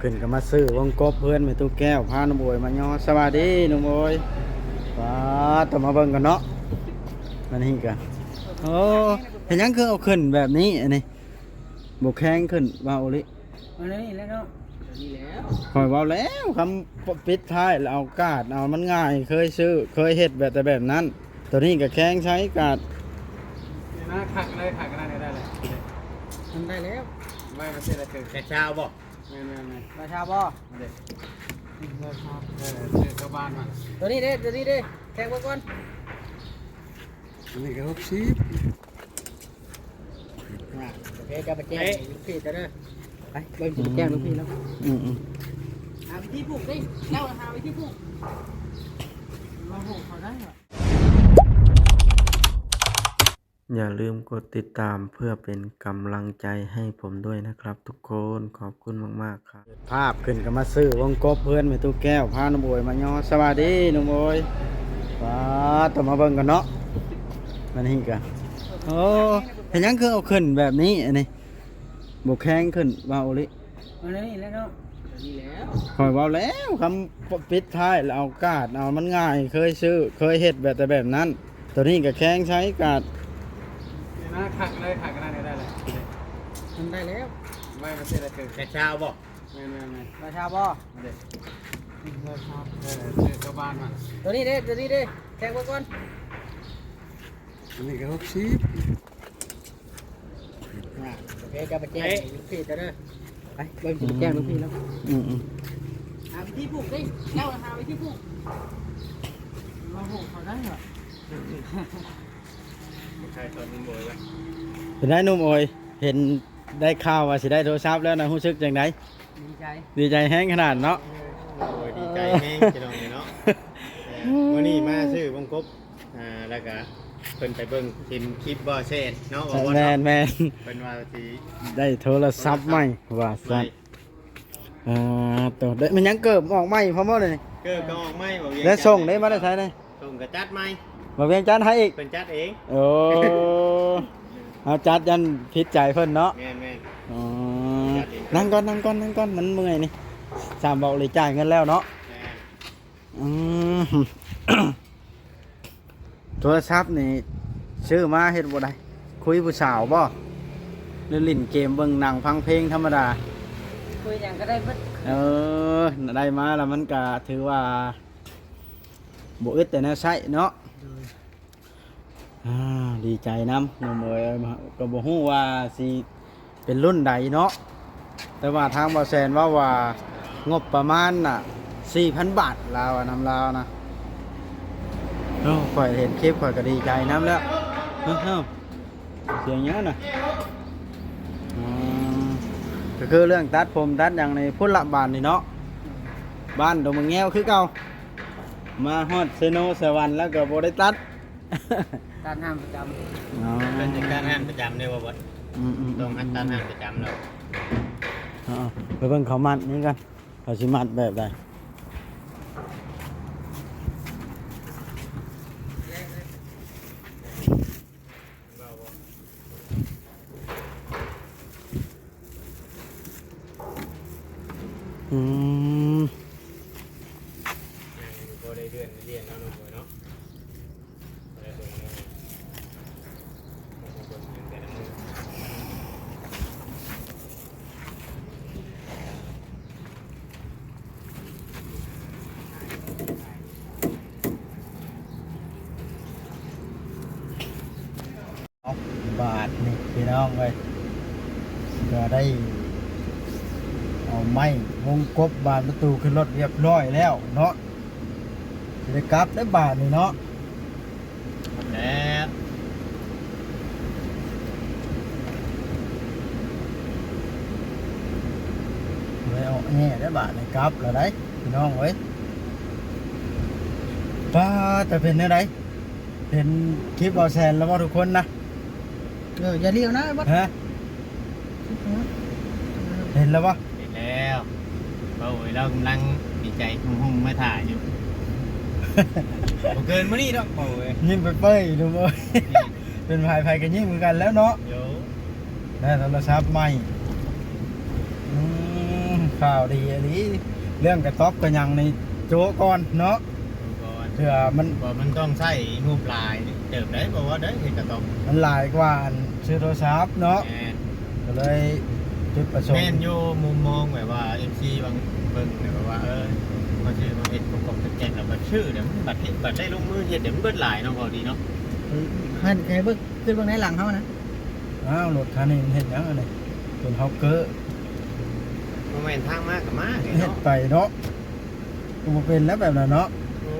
ຂຶ້ນກໍມາຊື້ວົງກົບເພື່ອນແມ່ຕູ້ແກ້ວ ພານ້ອງໂອຍມາຍໍ. ສະບາຍດີນ້ອງໂອຍ. ປາດ ຕ້ອງມາເບິ່ງກັນເນາະ ມັນນີ້ກະ. ໂອ້ ເຮັດຫຍັງຄືເອົາຂຶ້ນແບບນີ້? ອັນນີ້ບໍ່ແຂງຂຶ້ນວ່າໂອລິ. ອັນນີ້ແຫຼະເນາະ ອັນນີ້ແຫຼະ. ຂ້ອຍເວົ້າແລ້ວ ຄຳປິດທ້າຍແລ້ວເອົາກາດເອົາ ມັນງ່າຍ ເຄີຍຊື້ ເຄີຍເຮັດແບບ ແຕ່ແບບນັ້ນ. ໂຕນີ້ກໍແຂງໃຊ້ກາດ. ເຫັນໄໝ? ຄັກເລີຍ ຄັກ ອັນນັ້ນກໍໄດ້ແລ້ວ ມັນໄດ້ແລ້ວ. ໄວ້ມາເສດລະເກີ ແຕ່ເຊົ້າບໍ່? ແມ່ນໆໆ ລາຄາບໍ່? ເດ້ ລາຄາ ເອີ ຊື້ກັບບ້ານມາ. ໂຕນີ້ເດ້ ໂຕນີ້ເດ້ ແຂງເບິ່ງກ່ອນ. ອັນນີ້ກໍຫົກສິບ. ອ່າ ໂອເຄ ຈະໄປແຈ້ງ ເອີ ລູກພີ່ເຈົ້າເດີ. ໄປ ເບິ່ງຊິໄປແຈ້ງລູກພີ່ແລ້ວ. ອືມໆ ຫາວິທີຜູກເດ້ ເຈົ້າຫາວິທີຜູກ ມາຜູກເຂົາໄດ້ຫວາ? ຢ່າลืມกดติดตามเพื่อเป็นกำลังใจให้ผมด้วยนะครับทุกคน ขอบคุณมากๆ ครับ. ພາບຂຶ້ນກໍມາຊື້ວົງກົບເພື່ອນແມ່ຕູ້ແກ້ວ ພານ້ອງໂອຍມາຍໍ. ສະບາຍດີນ້ອງໂອຍ. ປາດ ຕ້ອງມາເບິ່ງກັນເນາະ ມັນນີ້ກະ. ໂອ້ ເຮັດຫຍັງຄືເອົາຂຶ້ນແບບນີ້? ອັນນີ້ບໍ່ແຂງຂຶ້ນວ່າໂອລິ. ອັນນີ້ແຫຼະເນາະ ອັນນີ້ແຫຼະ. ຂ້ອຍເວົ້າແລ້ວ ຄຳປິດທ້າຍແລ້ວເອົາກາດເອົາ ມັນງ່າຍ ເຄີຍຊື້ ເຄີຍເຮັດແບບ ແຕ່ແບບນັ້ນ. ໂຕນີ້ກໍແຂງໃຊ້ກາດ. ເຫັນໄໝ? ຄັກເລີຍ ຄັກ ອັນນັ້ນກໍໄດ້ແລ້ວ ມັນໄດ້ແລ້ວ. ໄວ້ມາເສດລະເກີ ແຕ່ເຊົ້າບໍ່? ແມ່ນໆໆ ລາຄາບໍ່? ເດ້ ລາຄາ ເອີ ຊື້ກັບບ້ານມາ. ໂຕນີ້ເດ້ ໂຕນີ້ເດ້ ແຂງເບິ່ງກ່ອນ. ອັນນີ້ກໍຫົກສິບ. ອ່າ ໂອເຄ ຈະໄປແຈ້ງ ເອີ ລູກພີ່ເຈົ້າເດີ. ໄປ ເບິ່ງຊິໄປແຈ້ງລູກພີ່ແລ້ວ. ອືມໆ ຫາວິທີຜູກເດ້ ເຈົ້າຫາວິທີຜູກ ມາຜູກເຂົາໄດ້ຫວາ? ບໍ່ໃຊ່ຕອນໜຸ່ມໂອຍວະ. ເປັນໄດໜຸ່ມໂອຍ ເຫັນໄດ້ຂ່າວວ່າຊິໄດ້ໂທລະສັບແລ້ວນະ ຮູ້ສຶກຈັ່ງໃດ? ດີໃຈ ດີໃຈແຮງຂະໜາດເນາະ. ໂອ້ຍ ດີໃຈແຮງພີ່ນ້ອງເອີຍເນາະ. ເອີ ມື້ນີ້ມາຊື້ວົງກົບ ອ່າ ແລ້ວກະເພິ່ນໄປເບິ່ງເຫັນຄລິບບໍ່ແຊນເນາະ ວ່າບໍ່ເນາະ? ແມ່ນໆ ເພິ່ນວ່າຊິໄດ້ໂທລະສັບໃໝ່ວ່າຊັ້ນ. ອ່າ ໂຕ ໄດ້ ແມ່ນຫຍັງ ເກີບອອກໃໝ່ພ້ອມບໍ່ນີ້? ເກີບກໍອອກໃໝ່ ບໍ່ວຽງຈັນ ແລ້ວສົ່ງໄດ້ມາແຕ່ໃສນີ້? ສົ່ງກໍຈັດໃໝ່ ບໍ່ວຽງຈັນໃຫ້ອີກ ເພິ່ນຈັດເອງ. ໂອ້ ເຮົາຈັດຢ້ານຜິດໃຈເພິ່ນເນາະ. ແມ່ນໆ ອໍ ຈັດເອງ. ນັ່ງກ່ອນ ນັ່ງກ່ອນ ນັ່ງກ່ອນ ມັນເມື່ອຍນີ້. ສາມເບົາເລີຍ ຈ່າຍເງິນແລ້ວເນາະ. ແມ່ນ. ອືມ ໂທລະສັບນີ້ຊື້ມາເຮັດບໍ່ໄດ້? ຄຸຍຜູ້ສາວບໍ່ ຫຼືຫຼິ້ນເກມ ເບິ່ງໜັງ ຟັງເພງທຳມະດາ? ຄຸຍຫຍັງກໍໄດ້ເບິດ. ເອີ ໄດ້ມາແລ້ວມັນກະຖືວ່າບໍ່ອຶດແຕ່ແນວໃຊ້ເນາະ. ໂດຍ. ອ່າ ດີໃຈນຳນ້ອງເອີຍ. ກໍບໍ່ຮູ້ວ່າຊິເປັນລຸ້ນໃດເນາະ ແຕ່ວ່າທາງບ່າວແສນເວົ້າວ່າງົບປະມານນະ ສີ່ພັນບາດ ລາວວ່ານຳລາວນະ. ໂອ້ ຂ້ອຍເຫັນຄລິບຂ້ອຍກໍດີໃຈນຳແລ້ວ. ເອີ ສຽງຫຍັງນະ? ອືມ ກໍຄືເລື່ອງຕັດຜົມຕັດຫຍັງນີ້ພຸ້ນລະ ບາດນີ້ເນາະ ບ້ານດອງມະແງວຄືເກົ່າ. ມາຮອດເຊໂນສະຫວັນແລ້ວກໍບໍ່ໄດ້ຕັດ. ຕັດຮ້ານປະຈຳ. ອໍ ເປັນການຮ້ານປະຈຳເດ້ບໍ່ບົດ? ອືມໆໆ ຕ້ອງຮັດຕັດຮ້ານປະຈຳແລ້ວ. ເອົາ ໄປເບິ່ງເຂົາມັດນີ້ກ່ອນ ເຂົາຊິມັດແບບໃດ? ອືມ ຍັງບໍ່ໄດ້ເດືອນໄດ້ດຽນເນາະ ນ້ອງໂອຍເນາະ. ບໍ່ໄດ້ເບິ່ງເນາະ ບໍ່ໄດ້ເບິ່ງຫຍັງແຕ່ລະມື້. ເອົາ ບາດນີ້ພີ່ນ້ອງເອີຍ ກໍໄດ້ເອົາໄມ້ວົງກົບບານປະຕູຂຶ້ນລົດຮຽບຮ້ອຍແລ້ວເນາະ. ຊິໄດ້ກັບໄດ້ບາດນີ້ເນາະ. ແລ້ວ ໄດ້ອອກແນ່ໄດ້ບາດນີ້ ກັບແລ້ວໄດ໋ພີ່ນ້ອງເອີຍ. ປ້າ ແຕ່ເປັນແນວໃດ? ເຫັນຄລິບບ່າວແສນແລ້ວບໍ່ທຸກຄົນນະ? ເອີ ຢ່າລ້ຽວນະ ຮະ? ເຫັນແລ້ວບໍ່? ເຫັນແລ້ວ. ເວົ້າເອີຍ ລາວກຳລັງດີໃຈຮຸ່ມໆມາຖ້າຢູ່. ບໍ່ເກີນມື້ນີ້ດອກ ເວົ້າເອີຍ. ຍິ້ມເປີຍໆ ເນາະ. ເປັນໃຜໆກໍຍິ້ມຄືກັນແລ້ວເນາະ. ໂດ. ໄດ້ໂທລະສັບໃໝ່. ອືມ. ຂ່າວດີອີ່ຫຼີ ເລື່ອງກະຕ໊ອບກະຫຍັງນີ້ໂຈະກ່ອນເນາະ ເພື່ອມັນ ເພາະມັນຕ້ອງໃຊ້ງົບຫຼາຍເຕີບໃດ໋ ບໍ່ວ່າໄດ້ເຮັດກະຕ໊ອບ ມັນຫຼາຍກວ່າອັນຊື້ໂທລະສັບເນາະ ແມ່ນ ກະເລີຍຈຸດປະສົງ ແມ່ນຢູ່ ມຸມມອງແບບວ່າເອັຟຊີບາງເບິ່ງແບບວ່າ ເອີ ມາຊື້ມາເຮັດກອບແກງແລ້ວບັດຊື້ແລ້ວມັນບັດເຮັດ ບັດໄດ້ລົງມືເຮັດ ມັນເບິດຫຼາຍເນາະ ເວົ້າດີເນາະ ເພິ່ນໃຫ້ເບິ່ງ ຂຶ້ນເບິ່ງໃນຫຼັງເຮົານະ ອ້າວ ລົດຄັນນີ້ມັນເຮັດຫຍັງອັນນີ້ ເປັນຮອກເກີ ບໍ່ແມ່ນທາງມາກະມາເດເນາະ ເຮັດໄປເນາະ ກະບໍ່ເປັນແລ້ວແບບນັ້ນເນາະ ໂອ້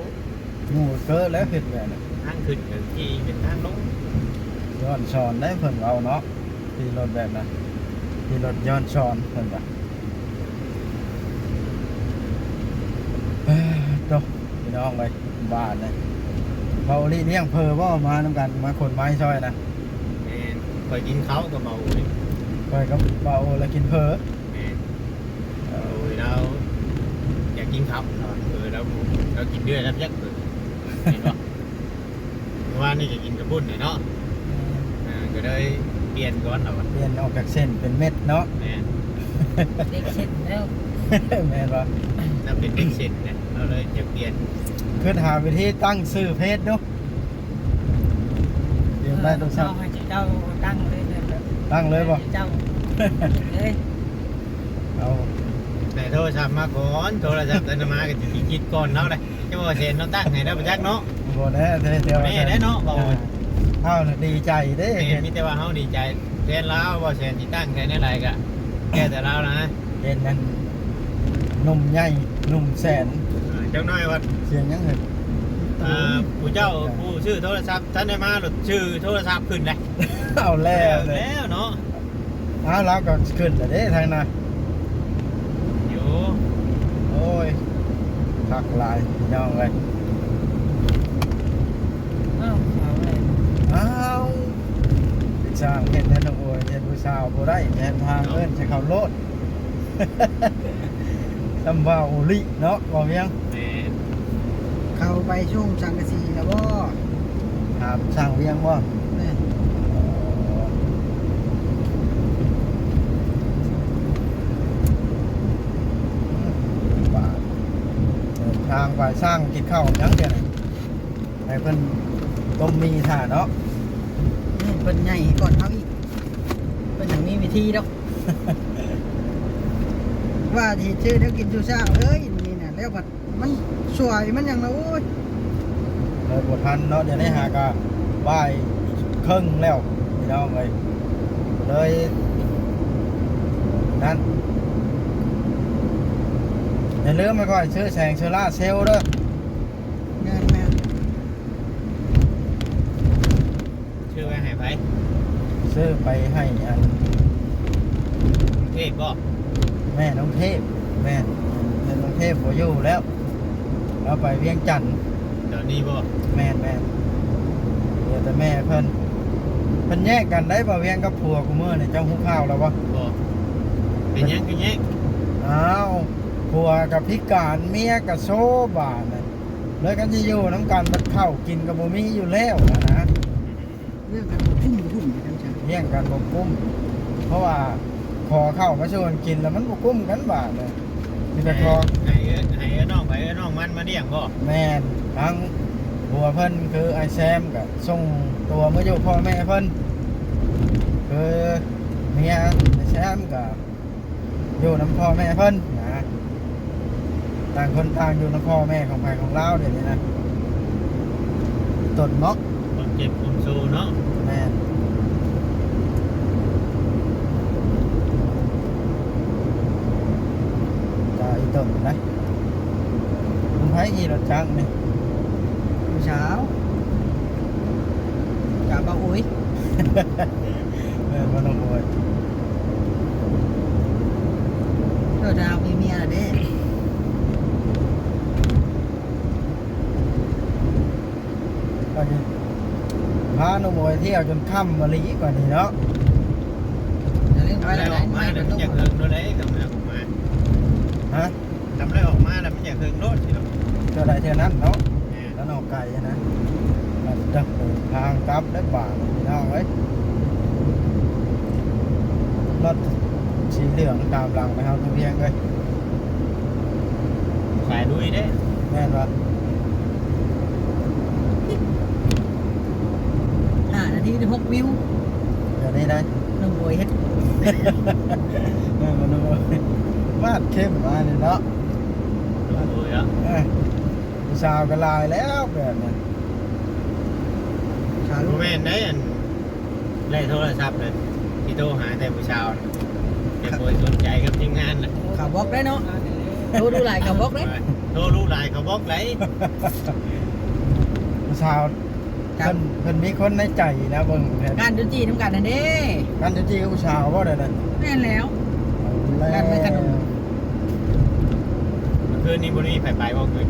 ໝູ່ເກີແລ້ວເຮັດແບບນັ້ນ ທາງຂຶ້ນກະຂີ່ ເປັນທາງລົງ ຍ້ອນສອນໄດ໋ເພິ່ນເວົ້າເນາະ ຂີ່ລົດແບບນັ້ນ ຂີ່ລົດຍ້ອນສອນເພິ່ນວ່າ ເອີ ໂຕ ພີ່ນ້ອງເອີຍ ບາດນີ້ ເບົາອີ່ຫຼີລ້ຽງເຝີບໍ່ ມານຳກັນ ມາຂົນໄມ້ຊ່ອຍນະ ແມ່ນ ຂ້ອຍກິນເຂົ້າກັບເບົາອີ່ຫຼີ ຂ້ອຍກັບເບົາອີ່ຫຼີລະກິນເຝີ ແມ່ນ ໂອ້ຍ ລາວຢາກກິນເຂົ້າ ເອີ ລາວ ລາວກິນເດືອຍລະຢາກເບີ ເຫັນບໍ່? ເມື່ອວານນີ້ກະກິນກະປຸ້ນແຫຼະເນາະ ແມ່ນ ອ່າ ກະເລີຍປ່ຽນກ່ອນລາວວ່າ ປ່ຽນອອກຈາກເສັ້ນເປັນເມັດເນາະ ແມ່ນ ເດັກເສັ້ນແລ້ວ ແມ່ນບໍ່? ລາວເປັນເດັກເສັ້ນແຫຼະ ລາວເລີຍຢາກປ່ຽນ ຄຶດຫາວິທີຕັ້ງຊື່ເພຈດູ ຕຽມໄດ້ໂທລະສັບ ເອີ ເອົາໃຫ້ເຈົ້າຕັ້ງເລີຍ ຕັ້ງເລີຍບໍ່? ເຈົ້າເລີຍ ເອົາ ແຕ່ໂທລະສັບມາກ່ອນ ໂທລະສັບແຕ່ນະມາກະຊິຄິດກ່ອນລາວໄດ໋ ຈະບໍ່ແຊນເນາະ ຕັ້ງໃຫ້ລາວບໍ່ຈັກເນາະ ບໍ່ແນ່ເດ້ ແຕ່ວ່າ ບໍ່ແນ່ເດ້ເນາະ ເວົ້າ ເຮົານະດີໃຈເດ້ ແມ່ນ ມີແຕ່ວ່າເຮົາດີໃຈແທນລາວ ບໍ່ແຊນຊິຕັ້ງໃສ່ແນວໃດກະແລ້ວແຕ່ລາວນະ ເຫັນນັ້ນ ໜຸ່ມໃຫຍ່ ໜຸ່ມແສນ ອ່າ ຈັກໜ້ອຍວ່າ ສຽງຫຍັງເຮີ້ຍ? ອ່າ ຜູ້ເຈົ້າ ຜູ້ຊື້ໂທລະສັບ ທັນໄດ້ມາໂລດ ຊື່ໂທລະສັບຂຶ້ນເດ້ ເອົາແລ້ວ ເອົາແລ້ວເນາະ ອ້າວ ລາວກະຂຶ້ນແລ້ວເດ້ທາງໜ້າ ຢູ່ ໂອ້ຍ ຄັກຫຼາຍພີ່ນ້ອງເອີຍ ອ້າວ ເອົາແລ້ວ ອ້າວ ຊ່າງເຮັດແທ້ນ້ອງໂອຍ ເຮັດຜູ້ສາວບໍ່ໄດ້ ແທນທາງເອີ້ນໃສ່ເຂົາໂລດ ສ່ຳວ່າໂອລິເນາະ ບໍ່ວຽງ ແມ່ນ ເຂົ້າໄປຊຸງສັງກະສີແລ້ວບໍ່? ຖາມຊ່າງວຽງບໍ່? ແມ່ນ ເດີນທາງໄປ ຊ່າງກິນເຂົ້າຫຍັງດຽວນີ້ ໃຫ້ເພິ່ນຕົ້ມໝີ່ຖ້າເນາະ ອືມ ເພິ່ນໃຫຍ່ກ່ອນເຮົາອີກ ເພິ່ນຍັງມີວິທີດອກ ວ່າຊິເຮັດຊື່ແນວກິນສູ່ຊ້າງເລີຍ ມື້ນີ້ນະ ແລ້ວພັດມັນສວຍມັນຫຍັງນະ ໂອ້ຍ ເລີຍບໍ່ທັນເນາະ ດຽວນີ້ຫາກະບ່າຍເຄິ່ງແລ້ວ ພີ່ນ້ອງເອີຍ ເລີຍນັ້ນ ຢ່າລືມໃຫ້ຂ້ອຍຊື້ແສງໂຊລາເຊວເດີ ແມ່ນໆ ຊື້ໄວ້ໃຫ້ໃຜ? ຊື້ໄປໃຫ້ອັນ ເທບບໍ່? ແມ່ນ້ອງເທບ ແມ່ນ ແມ່ນ້ອງເທບບໍ່ຢູ່ແລ້ວ ລາວໄປວຽງຈັນ ດຽວນີ້ບໍ່? ແມ່ນໆ ເຫຼືອແຕ່ແມ່ເພິ່ນ ເພິ່ນແຍກກັນໄດ໋ ບ່າວວຽງກັບຜົວ ຄູ່ມື້ນີ້ ເຈົ້າຮູ້ຂ່າວແລ້ວບໍ່? ບໍ່ ເປັນຫຍັງຄືແຍກ? ອ້າວ ຜົວກະພິການ ເມຍກະໂຊ ບາດນີ້ ແລ້ວຄັນຊິຢູ່ນຳກັນ ບັດເຂົ້າກິນກະບໍ່ມີຢູ່ແລ້ວຫັ້ນນະ ລ້ຽງກັນບໍ່ກຸ້ມ ບໍ່ກຸ້ມ ຈັ່ງຊັ້ນ ລ້ຽງກັນບໍ່ກຸ້ມ ເພາະວ່າຂໍເຂົ້າມາສູ່ກັນກິນແລ້ວມັນບໍ່ກຸ້ມກັນບາດນີ້ ມີແຕ່ຂໍ ໃຫ້ເອື້ອຍ ໃຫ້ເອື້ອຍນ້ອງໃຜ ເອື້ອຍນ້ອງມັນມາລ້ຽງບໍ່? ແມ່ນ ທາງຜົວເພິ່ນຄືອ້າຍແຊມກະສົ່ງຕົວມາຢູ່ພໍ່ແມ່ເພິ່ນ ຄືເມຍອ້າຍແຊມກະ ຢູ່ນຳພໍ່ແມ່ເພິ່ນນະ ຕ່າງຄົນຕ່າງຢູ່ນຳພໍ່ແມ່ຂອງໃຜຂອງລາວດຽວນີ້ນະ ອີ່ຕົນເນາະ ຄວາມເຈັບຄວາມໂຊເນາະ ແມ່ນ ກະອີ່ຕົນນະ ຂອງໃຜຂີ່ລົດຈັກນີ້? ຜູ້ສາວ ຈາກບ່າວອຸ້ຍ ແມ່ນບໍ່ນ້ອງໂອຍ? ເອີ ຖ້າເຮົາມີເມຍແລ້ວເດ້ ກໍຊິພານ້ອງໂອຍທ່ຽວຈົນຄ່ຳອີ່ຫຼີບາດນີ້ເນາະ ຢ່າລືມໄວ້ຫຼາຍໆ ໄມ້ມັນຢາກເຫິງໂດດເດ້ ກຳລັງອອກມາ ຮະ? ກຳໄດ້ອອກມາແລ້ວມັນຢາກເຫິງໂລດ ເທື່ອໃດເທື່ອນັ້ນເນາະ ແມ່ນ ຄັນອອກໄກນະ ເດີນທາງກັບແລ້ວບາດນີ້ ພີ່ນ້ອງເອີຍ ລົດສີເຫຼືອງຕາມຫຼັງໄປເຮົາ ທະວຽງເອີຍ ລຸຍເດ້. ແມ່ນບໍ່? ຫ້ານາທີໄດ້ຫົກວິວ. ດຽວນີ້ໄດ້ ນ້ອງໂອຍເຮັດ ແມ່ນບໍ່ນ້ອງໂອຍ? ວາດເຂັ້ມມານີ້ເນາະ ນ້ອງໂອຍເນາະ. ເອີ ຜູ້ສາວກໍຫຼາຍແລ້ວແບບນີ້. ບໍ່ແມ່ນໄດ໋ ອັນ ໄດ້ໂທລະສັບນະ ຊິໂທຫາແຕ່ຜູ້ສາວນະ ແຕ່ບໍ່ສົນໃຈກັບທີມງານນະ. ເຂົາບລັອກໄດ້ເນາະ ໂທດູຫຼາຍເຂົາບລັອກເດ້. ໂທດູຫຼາຍເຂົາບລັອກໄດ໋. ຜູ້ສາວ ເພິ່ນ ເພິ່ນມີຄົນໃນໃຈນະ ເບິ່ງ ງານຈຸຈີນຳກັນຫັ້ນເດ້. ງານຈຸຈີກັບຜູ້ສາວບໍ່ໄດ້ນະ? ແມ່ນແລ້ວ ເອົາແລ້ວ ງານແມ່ຂະໜົມ. ຄືນນີ້ບໍ່ມີໃຜໄປບໍ່ຄືນ?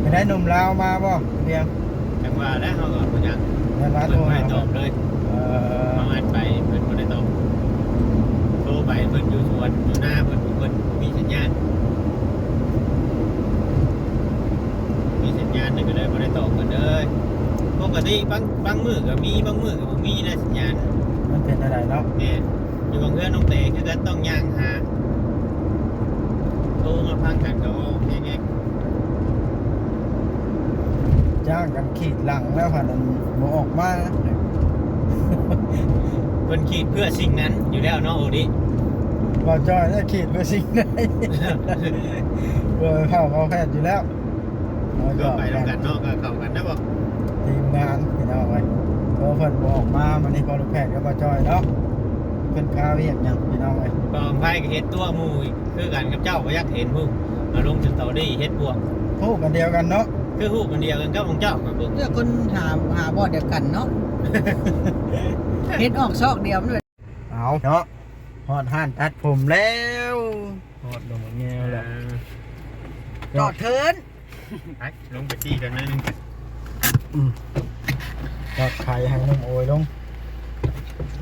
ໄປໄດ້ໜຸ່ມລາວມາບໍ່? ເພງ ຈັ່ງວ່າແຫຼະ ເຮົາກໍບໍ່ຈັກ ແມ່ນວ່າໂທຫາ ເພິ່ນບໍ່ໄດ້ຕອບເລີຍ. ເອີ ເຮົາອັດໄປ ເພິ່ນບໍ່ໄດ້ຕອບ. ໂທໄປ ເພິ່ນຢູ່ສວນ ຢູ່ນາເພິ່ນ ເພິ່ນບໍ່ມີສັນຍານ ມີສັນຍານ ກໍເລີຍບໍ່ໄດ້ຕອບເພິ່ນເລີຍ. ປົກກະຕິບາງ ບາງມື້ກໍມີ ບາງມື້ກໍບໍ່ມີນະສັນຍານ. ມັນເປັນແນວໃດເນາະ? ແມ່ນ ຢູ່ບາງເຮືອນນ້ອງແຕຄືກັນ ຕ້ອງຍ່າງຫາ ໂທມາຟັງກັນກໍເວົ້າແຍກໆ. ຈ້າງກັນຂີດຫຼັງແລ້ວ ພັດອັນບໍ່ອອກມາ. ເພິ່ນຂີດເພື່ອສິ່ງນັ້ນຢູ່ແລ້ວເນາະ ໂອດິ. ບ່າວຈ້ອຍນະຂີດເພື່ອສິ່ງໃດ ບໍ່ໄປເຝົ້າເອົາແພດຢູ່ແລ້ວ. ເຮົາກໍໄປນຳກັນເນາະ ກໍເຂົ້າກັນນະບໍ່ ທີມງານພີ່ນ້ອງເອີຍ. ເພາະເພິ່ນບໍ່ອອກມາ ມື້ນີ້ພໍ່ລູກແພດກັບບ່າວຈ້ອຍເນາະ ເພິ່ນຄາວຽກຫຍັງພີ່ນ້ອງເອີຍ. ບ່າວໄພກໍເຮັດຕົວໝູ່ຄືກັນກັບເຈົ້າ ບໍ່ຢາກເຫັນຜູ້ມາລົງສະຕໍຣີເຮັດພວກ ໂອ້ ອັນດຽວກັນເນາະ ຄືຮູບອັນດຽວກັນກັບຂອງເຈົ້າ. ມາເບິ່ງ ເລືອກຄົນຫາ ຫາບ່ອນດຽວກັນເນາະ ເຮັດອອກຊອກດຽວມັນ. ເອົາເນາະ ຮອດຮ້ານຕັດຜົມແລ້ວ ຮອດດົງມະແງວແລ້ວ. ເອີ ຈອດເທີນ ໄປ ລົງໄປຊີ້ກັນໜ້ອຍໜຶ່ງ. ອືມ ຈອດໄຂ່ໃຫ້ໜຸ່ມໂອຍລົງ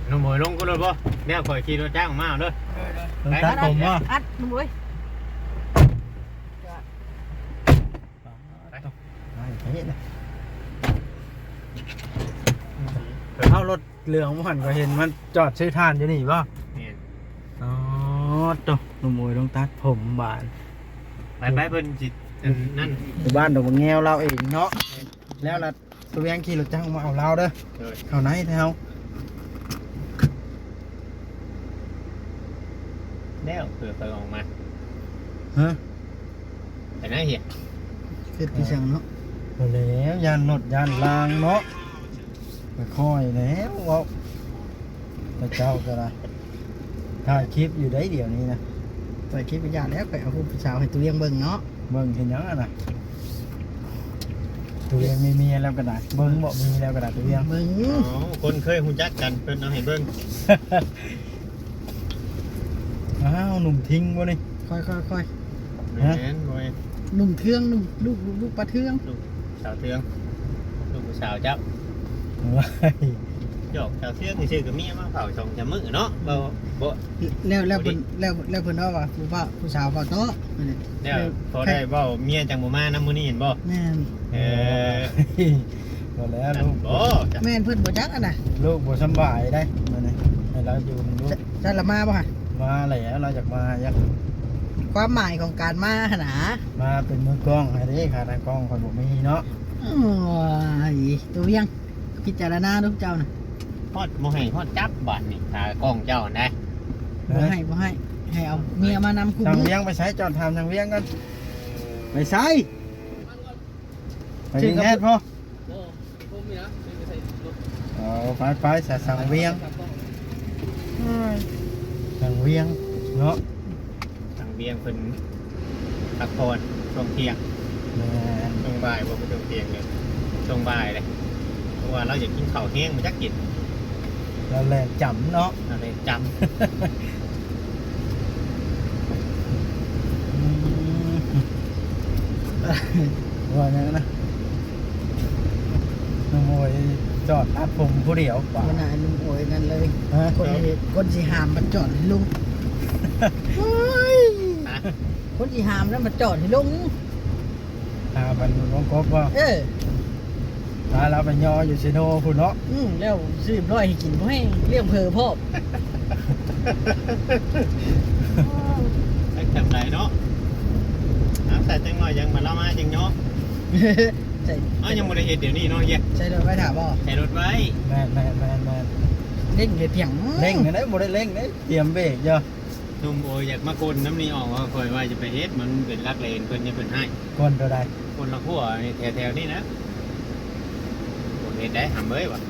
ໜຸ່ມໂອຍລົງກໍລົດບໍ່ ແນວຂ້ອຍຂີ່ລົດຈັກອອກມາເດີ. ເອີ ເດີ ໄປ ຕັດຜົມບໍ່ ອັດໜຸ່ມໂອຍ. ໄປ ໄປ ໄປເຮັດນະ ເອົາລົດ ເຫຼືອງບໍ່ຫັ້ນກໍເຫັນມັນຈອດຊື້ຖ່ານຢູ່ນີ້ບໍ່? ແມ່ນ. ອໍ ໂຕ ໜຸ່ມໂອຍລົງຕັດຜົມບາດ. ໄປໆ ເພິ່ນຊິອັນນັ້ນ ຢູ່ບ້ານດອກບັກແງວລາວເອງເນາະ. ແມ່ນ. ແລ້ວລະ ຕາວຽງຂີ່ລົດຈັກອອກມາເອົາລາວເດີ. ໂດຍ. ເຂົ້າໃນແຖວ ແລ້ວເພື່ອຄ່ອຍອອກມາ. ຮະ? ໄປໃນເຮີຍ ເຮັດຄືຈັ່ງເນາະ. ບໍ່ແລ້ວ ຢ້ານລົດຢ້ານລາງເນາະ. ຄ່ອຍໆແລ້ວເວົ້າ ແຕ່ເຈົ້າກໍໄດ້ ຖ່າຍຄລິບຢູ່ໃດ໋ ດຽວນີ້ນະ. ຖ່າຍຄລິບກໍຢ້ານແລ້ວ ໄປເອົາຮູບຜູ້ສາວໃຫ້ຕາວຽງເບິ່ງເນາະ. ເບິ່ງເຮັດຫຍັງຫັ້ນນະ? ຕາວຽງມີເມຍແລ້ວກໍໄດ້ ເບິ່ງບໍ່ ມີແລ້ວກໍໄດ້ ຕາວຽງ. ເບິ່ງ ເອົ້າ ຄົນເຄີຍຮູ້ຈັກກັນ ເພິ່ນເອົາໃຫ້ເບິ່ງ. ອ້າວ ໜຸ່ມທິງບໍ່ນີ້? ຄ່ອຍໆໆ ແມ່ນບໍ່ແມ່ນ? ໜຸ່ມເທືອງ ໜຸ່ມ ລູກ ລູກປາເທືອງ ລູກສາວເທືອງ ລູກຜູ້ສາວເຈົ້າ. ຫວ້າຍ ຫຍອກສາວເທືອງຊື່ໆ ກໍເມຍມາເຝົ້າສອງສາມມື້ເນາະ. ບໍ່ ບໍ່ ແລ້ວ ແລ້ວເພິ່ນ ແລ້ວ ແລ້ວເພິ່ນເວົ້າວ່າ ຜູ້ບ່າວ ຜູ້ສາວເວົ້າຕໍ່. ແລ້ວພໍໄດ້ເວົ້າ ເມຍຈັ່ງບໍ່ມານຳມື້ນີ້ ເຫັນບໍ່? ແມ່ນ. ເອີ ບໍ່ແລ້ວລູກ ແມ່ນເພິ່ນບໍ່ຈັກຫັ້ນນະ ລູກບໍ່ສຳບາຍໄດ໋ ມື້ນີ້ໃຫ້ລາວຢູ່ນຳລູກ. ຊັ້ນລະມາບໍ່ຫະ? ມາແລ້ວ ລາວຢາກມາ ຢາກ ຄວາມໝາຍຂອງການມາຫັ້ນນະ ມາເປັນມືກ້ອງໃຫ້ເດ້. ຂາຕັ້ງກ້ອງຂ້ອຍບໍ່ມີເນາະ. ໂອ້ຍ ຕາວຽງ ພິຈາລະນາເດີເຈົ້ານະ. ຮອດ ບໍ່ໃຫ້ຮອດຈັບບາດນີ້ ຂາກ້ອງເຈົ້າຫັ້ນໃດ໋. ບໍ່ໃຫ້ ບໍ່ໃຫ້ ໃຫ້ເອົາເມຍມານຳຄູ່. ຊ່າງວຽງໄປໃສ? ຈອດຖາມຊ່າງວຽງກ່ອນ. ໄປໃສ? ໄປຍິງແຮດບໍ່? ບໍ່ ມີຜົມນີ້ນະ ໄປໃສ່ລົດ. ເອົາ ໄປໆ ສາ ຊ່າງວຽງ ຊ່າງວຽງເນາະ. ທາງວຽງເພິ່ນພັກຜ່ອນຊ່ວງທ່ຽງ. ແມ່ນ. ຊ່ວງບ່າຍບໍ່ ບໍ່ຊ່ວງທ່ຽງເລີຍ ຊ່ວງບ່າຍເລີຍ ເພາະວ່າລາວຢາກກິນເຂົ້າແຮງ ບໍ່ຈັກກິນ ລາວແລ່ນຈຳເນາະ ລາວແລ່ນຈຳ. ອືມ ວ່າຫຍັງນະ? ໜຸ່ມໂອຍຈອດຕັດຜົມຜູ້ດຽວ. ວ່າໜ້າໜຸ່ມໂອຍນັ້ນເລີຍ. ຮະ? ຄົນຊິ ຄົນຊິຫາມມັນຈອດໃຫ້ລົງ. ໂອ້ຍ ຮະ? ຄົນຊິຫາມນັ້ນມັນຈອດໃຫ້ລົງ. ຫາມັນລົງກົກບໍ່? ເອີ ພາລາວໄປຍໍຢູ່ເຊໂນພຸ້ນເນາະ. ອືມ ແລ້ວຊື້ລອຍໃຫ້ກິນບໍ່ແຫ້ງ ລ້ຽງເຜີພ້ອມ. ໂອ້ ຈຳໄດ້ເນາະ. ເອົາ ໃສ່ຈັກໜ້ອຍ ຍັງມາລາມາຈັ່ງເນາະ. ໃສ່ ເອົາ ຍັງບໍ່ໄດ້ເຮັດດຽວນີ້ເນາະ. ເຮັດ ໃສ່ລົດໄວ້ຖ້າບໍ່? ໃສ່ລົດໄວ້. ແມ່ນໆໆໆ. ເລັ່ງເຮັດພຽງ ເລັ່ງໄດ້ ບໍ່ໄດ້ເລັ່ງເດ້ ຕຽມເບຣກຢູ່. ໜຸ່ມໂອຍ ຢາກມາກົນນຳນີ້ອອກວ່າ ຂ້ອຍວ່າຈະໄປເຮັດ ມັນເປັນຫຼັກເລນເພິ່ນ ຍາເພິ່ນໃຫ້. ກົນໂຕໃດ? ກົນລະຂົວນີ້ ແຖວໆນີ້ນະ. ບໍ່ເຮັດໄດ້ຫຳເອີຍວ່າ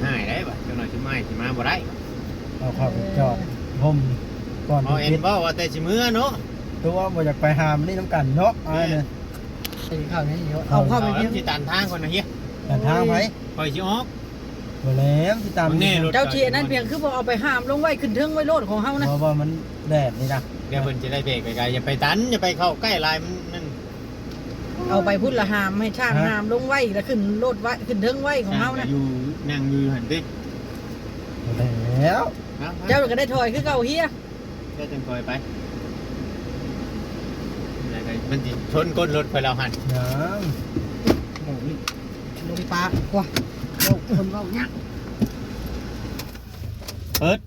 ຫາຍໄດ້ວ່າ ຈັກໜ້ອຍຊິມາ ຊິມາບໍ່ໄດ້. ເອົາເຂົ້າໄປຈອດຮົ່ມກ່ອນ. ເອົາ ເຫັນບໍ່ວ່າແຕ່ຊິເມືອເນາະ ຕົວບໍ່ຢາກໄປຫາມາຫຼິ້ນນຳກັນເນາະ. ເອົາ ແມ່ນ ນີ້ ກິນເຂົ້ານີ້ຢູ່ ເອົາເຂົ້າໄປກິນ. ຊິຕັນທາງກ່ອນນະເຮຍ. ຕັນທາງໃຜ? ຂ້ອຍຊິອອກ. ບໍ່ແລ້ວ ຊິຕາມ ເຈົ້າທີ່ອັນນັ້ນພຽງ ຄືບໍ່ເອົາໄປຫາມລົງໄວ້ຂຶ້ນເທິງໄວ້ໂລດຂອງເຮົານະ. ບໍ່ ບໍ່ ມັນແດດນີ້ນະ. ດຽວເພິ່ນຈະໄດ້ເບຣກໄກໆ ຢ່າໄປຕັນ ຢ່າໄປເຂົ້າໃກ້ຫຼາຍ ມັນນັ້ນ. ເອົາໄປພຸ້ນລະຫາມ ໃຫ້ຊ່າງຫາມລົງໄວ້ ລະຂຶ້ນໂລດໄວ້ ຂຶ້ນເທິງໄວ້ຂອງເຮົານະ. ຢູ່ ນັ່ງຢູ່ຫັ້ນຕິ. ບໍ່ແລ້ວ ເຈົ້າກໍໄດ້ຖອຍຄືເກົ່າເຮຍ. ແລ້ວຈັ່ງຄ່ອຍໄປ ແລ້ວກໍມັນຊິຊົນກົ້ນລົດຂ້ອຍແລ້ວຫັ້ນ. ຍັງ ໂອ້ຍ ລົງປາກວ່າ ໂອ້ ຄົນເວົ້າຫຍັງ. ເປີດ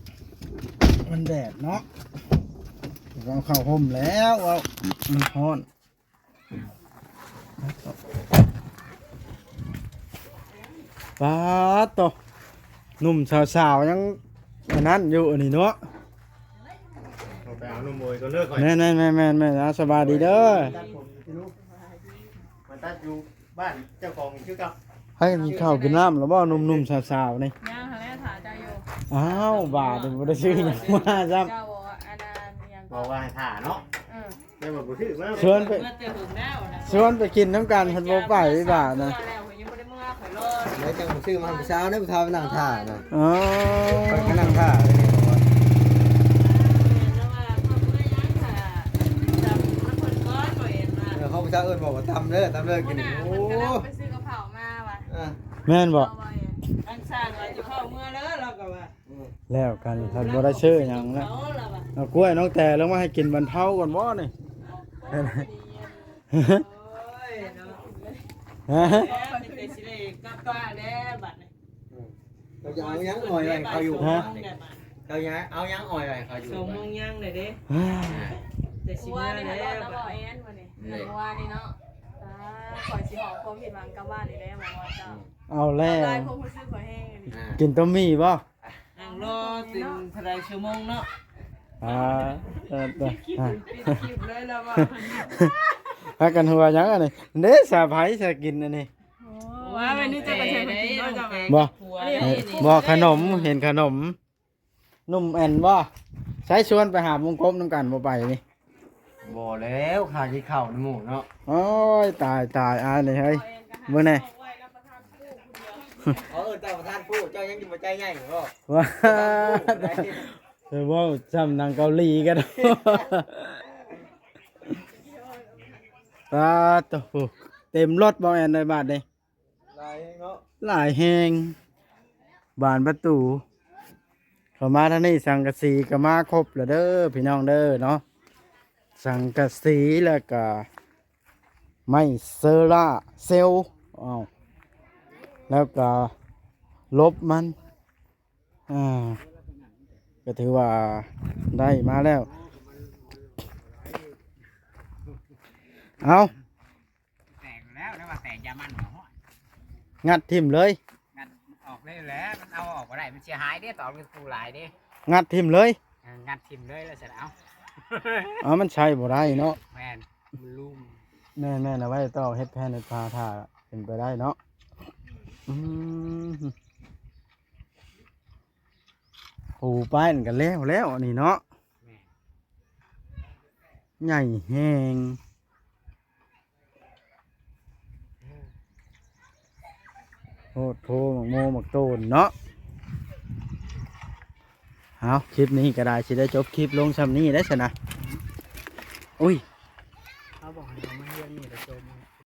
ມັນແດດເນາະ ເອົາເຂົ້າຮົ່ມແລ້ວ ເອົາ ມັນຮ້ອນ. ປາດໂຕ ໜຸ່ມສາວໆ ຍັງອັນນັ້ນຢູ່ອັນນີ້ເນາະ. ເອົາໄປເອົາໜຸ່ມໂອຍກ່ອນເດີຂ້ອຍ. ແມ່ນໆໆໆໆ. ເອົາ ສະບາຍດີເດີ. ມາຕັດຢູ່ ມາຕັດຢູ່ບ້ານເຈົ້າຂອງຄືເກົ່າ. ໃຫ້ກິນເຂົ້າກິນນ້ຳແລ້ວບໍ່ ໜຸ່ມໆ ສາວໆ ນີ້? ຍັງຫັ້ນແຫຼະ ຖ້າເຈົ້າຢູ່. ອ້າວ ບາດນີ້ບໍ່ໄດ້ຊື້ຫຍັງມາຊ້ຳ. ເຈົ້າ ອັນນັ້ນ ຫຍັງ ບອກວ່າໃຫ້ຖ້າເນາະ. ເອີ. ແຕ່ວ່າບໍ່ຖືກມາ ຊວນໄປ ມາແຕ່ເຖິງແລ້ວນະ ຊວນໄປກິນນຳກັນ ເພິ່ນບໍ່ໄປບາດນະ. ແລ້ວຂ້ອຍຍັງບໍ່ໄດ້ເມືອ ຂ້ອຍລໍ ແລ້ວຈັ່ງບໍ່ຊື້ມາໃຫ້ຜູ້ສາວເດ້ ຜູ້ສາວໄປນັ່ງຖ້ານະ. ອໍ ຂ້ອຍກໍນັ່ງຖ້າເລີຍນີ້. ແມ່ນແລ້ວວ່າ ເຂົາບໍ່ໄດ້ຫຍັງ ຖ້າ ຖ້າມັນເພິ່ນກ່ອນ ບໍ່ເຫັນວ່າ ເອີ ເຂົາຜູ້ສາວເອີ້ນບອກວ່າຕຳເດີ ຕຳເດີ ກິນນີ້. ໂອ້ ເພິ່ນກຳລັງໄປຊື້ກັບເຂົ້າມາວ່າ. ອ່າ ແມ່ນບໍ່? ທາງຊ່າງວ່າຈະເຂົ້າເມືອເລີ ລາວກໍວ່າ. ແລ້ວກັນ ຄັນບໍ່ໄດ້ຊື້ຫຍັງແລ້ວ. ເອົາກ້ວຍນ້ອງແຕລົງມາໃຫ້ກິນບັນເທົາກ່ອນບໍ່ນີ້? ໂອ້ຍເນາະ ຮະ? ແລ້ວມີແຕ່ຊິໄດ້ກັບບ້ານແລ້ວບັດນີ້. ເຈົ້າຈະເອົາຫຍັງອ້ອຍໄວ້ເຂົາຢູ່? ຮະ? ເຈົ້າຈະເອົາຫຍັງອ້ອຍໄວ້ເຂົາຢູ່? ສອງໂມງຍັງເລີຍເດ້. ແຕ່ຊິເມືອແລ້ວບັດນີ້. ເມື່ອວານນີ້ເນາະ ອ່າ ຂ້ອຍຊິຫອບຄວາມຜິດຫວັງກັບບ້ານນີ້ແຫຼະ ບໍ່ວ່າເຈົ້າ. ເອົາແລ້ວ ທຳລາຍຄວາມຮູ້ສຶກຂ້ອຍແຮງອີ່ຫຼີ. ອ່າ ກິນຕົ້ມໝີ່ບໍ່? ນັ່ງລໍເປັນເທົ່າໃດຊົ່ວໂມງເນາະ. ອ່າ ເອີ ເອີ ປິດຄລິບເລີຍລະວ່າ. ພາກັນຫົວຫຍັງອັນນີ້? ເດ້ ສາໄພສາກິນອັນນີ້. ໂອ້ ວ່າແມ່ນນີ້ເຈົ້າກໍໃສ່ໄປກິນເນາະເຈົ້າ. ບໍ່ ບໍ່ ຂະໜົມ ເຫັນຂະໜົມ. ໜຸ່ມແອນບໍ່? ໃຊ້ຊວນໄປຫາວົງກົບນຳກັນບໍ່ໄປນີ້? ບໍ່ແລ້ວ ຫາກິນເຂົ້ານຳໝູ່ເນາະ. ໂອ້ຍ ຕາຍ ຕາຍ ອາຍເລີຍເຮີ້ຍ ເບິ່ງແດ່. ເຂົາເອີ້ນເຈົ້າປະທານຜູ້ ເຈົ້າຍັງຢູ່ບໍ່ໃຈໃຫຍ່ບໍ່? ວ່າ ປະທານຜູ້ໄດ້ ໄປເວົ້າຊ່ຳໜັງເກົາຫຼີກັນ. ປາດໂຕ ເຕັມລົດບໍ່ແອນໃນບາດນີ້. ຫຼາຍແຮງເນາະ ຫຼາຍແຮງ. ບານປະຕູ ເຂົ້າມາທາງນີ້ ສັງກະສີກໍມາຄົບແລ້ວເດີພີ່ນ້ອງເດີເນາະ. ສັງກະສີ ແລ້ວກະໄມ້ໂຊລາເຊວ ອ້າວ ແລ້ວກະລົບມັນ ອ່າ ກໍຖືວ່າໄດ້ມາແລ້ວ. ເອົາ ແຕກແລ້ວ ແລ້ວວ່າແຕກຢາມັນບໍ່ຮອດ ງັດຖິ້ມເລີຍ. ງັດອອກເລີຍແຫຼະ ມັນເອົາອອກບໍ່ໄດ້ ມັນເສຍຫາຍເດ້ ຕອນມັນປູຫຼາຍເດ້. ງັດຖິ້ມເລີຍ. ເອີ ງັດຖິ້ມເລີຍແລ້ວຊັ້ນ. ເອົາ ເອົາ ມັນໃຊ້ບໍ່ໄດ້ເນາະ. ແມ່ນ ມັນລຸ່ມ. ແມ່ນໆ ເອົາໄວ້ຕໍ່ເຮັດແຜ່ນເຮັດພາ ຖ້າເປັນໄປໄດ້ເນາະ. ອືມ ປູປ້າຍນັ້ນກໍແລ້ວແລ້ວອັນນີ້ເນາະ. ແມ່ນ ໃຫຍ່ແຮງ. ໂພດໂພ ໝາກໂມ ໝາກໂຕນເນາະ. ເອົາ ຄລິບນີ້ກໍໄດ້ ຊິໄດ້ຈົບຄລິບລົງຊ່ຳນີ້ໄດ້ຊັ້ນນະ. ອຸ້ຍ